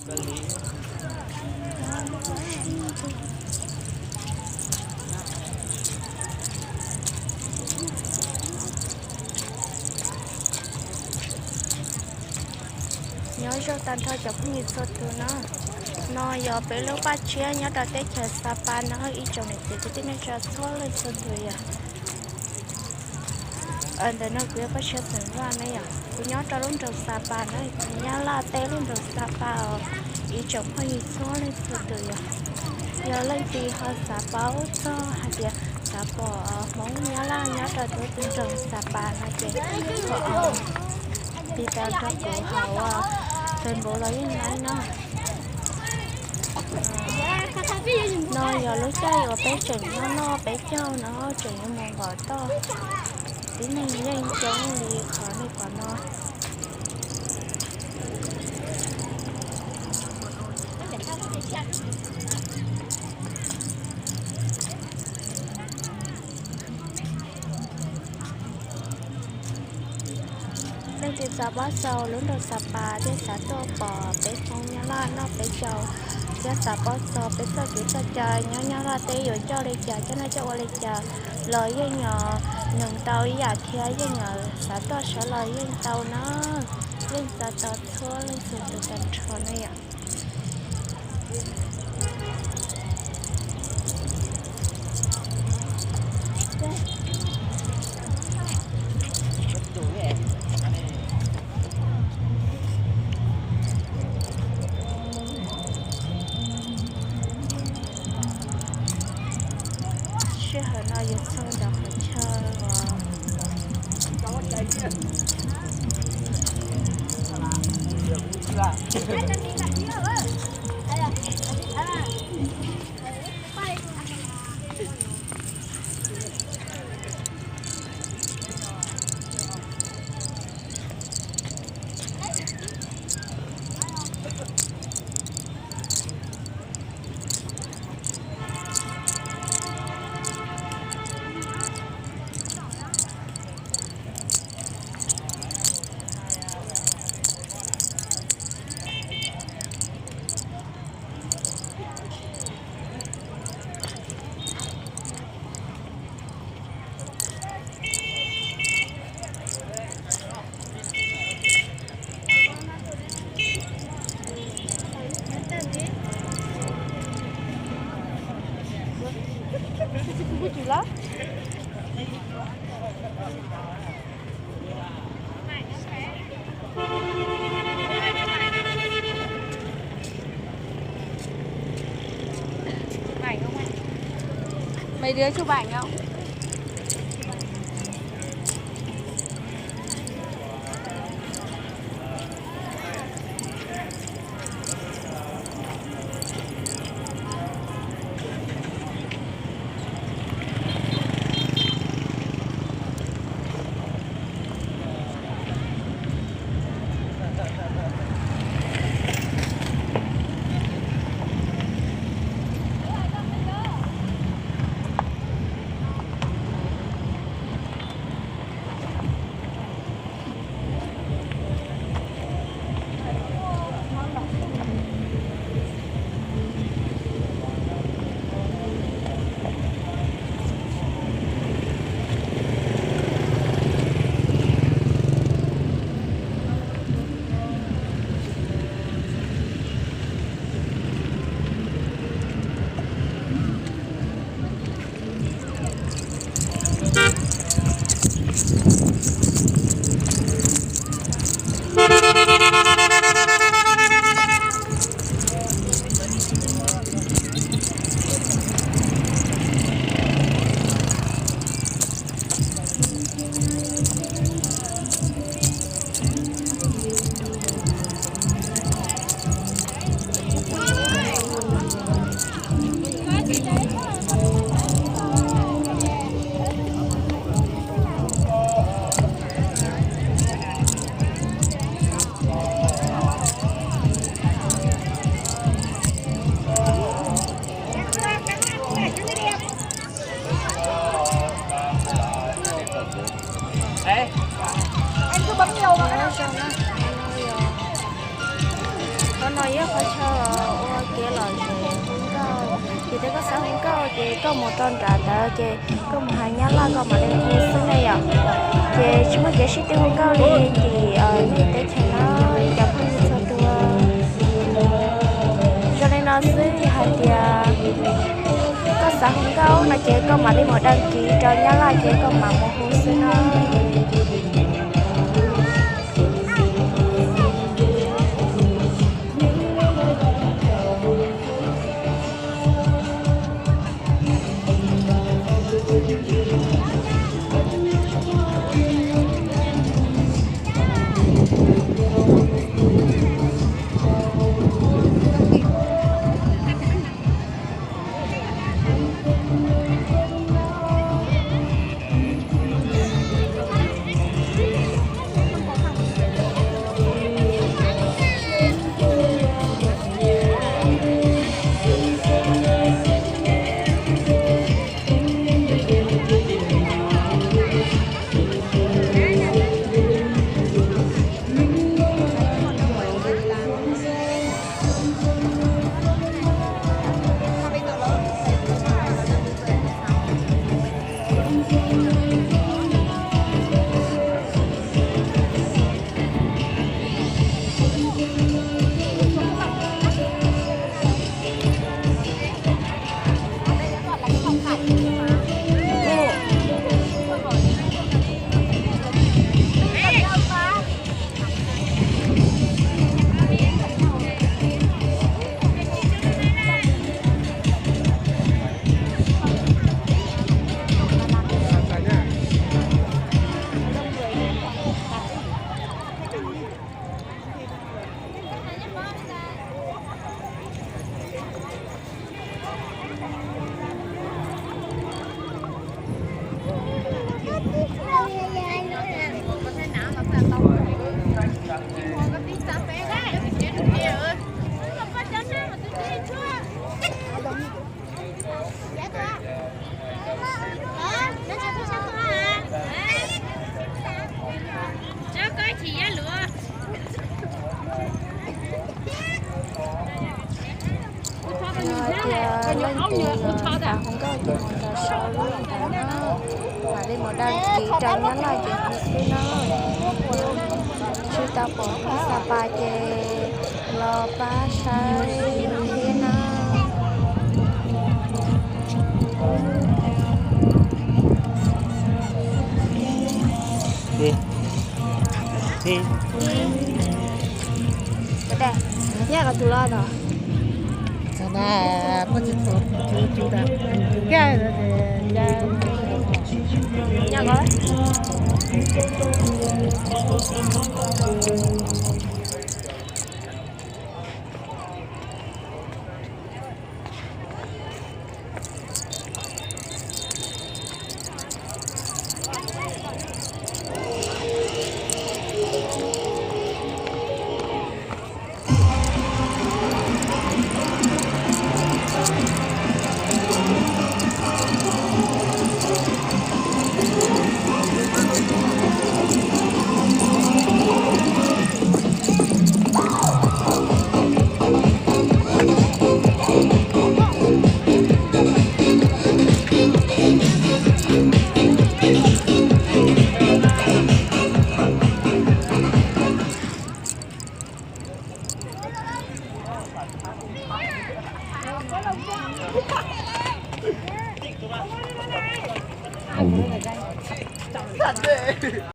Nyob zoo tag nrho cov phooj ywg txhua tus no. No yog peb lub paj tshiab nyob rau teb chaws Xapas no, ib tsoom niam txiv kwv tij neej tsa txhua leej txhua tus yom. Ntawm no kuv yog Paj Tshiab xeem Vaj ne yom, kuv nyob rau lub nroog Xapas na, Nyab Laj teb lub nroog Xapas os, ib tsoom phooj ywg txhua leej txhua tus yom. Yog leej twg ho xav paub txog hais tias xav pom Hmoob Nyab Laj nyob rau tus nroog Xapas no ces ho tiv tau rau kuv hauv Facebook los yeej laib no. No yog lub caij uas peb tseem nyob noj peb caug no tseem yuav mus nqom toj, tib neeg yeej coob li qhov nej pom no. Leej twg xav paub txog lub nroog Xapas thiab xav tuaj pom peb Hmoob Nyab Laj noj peb caug, thiab xav paub txog peb txoj kev txoj cai nyob Nyab Laj teb yuav coj li cas, coj noj coj ua li cas los yeej nyob nug tau ib yam thiab, yeej xav tuaj saib los yeej tau na, yeej xav tau txhua leej txhua tus tag nrho na yom. Sij hawm no yus txog ntawm qhov chaw uas Mấy đứa chụp ảnh không? Ces koj mus rau nram ntawd ces koj mus hais Nyab Laj koj mam li hu xwb na yom. Ces tsis muaj kev sib tw hu nkauj li tim nej teb chaws no, cov phooj ywg txhua tus. Zoo li no xwb, yog hais tias koj xav hu nkauj no ces koj mam li mus đăng ký rau Nyab Laj ces koj mam mus hu xwb no. Yog hais tias leej twg xav hu nkauj ces mus nram saum lub ntawd na, mam li mus đăng ký rau Nyab Laj ces hu xwb na. Tsis tau pom Xas Pas ces los pab saib thiab na.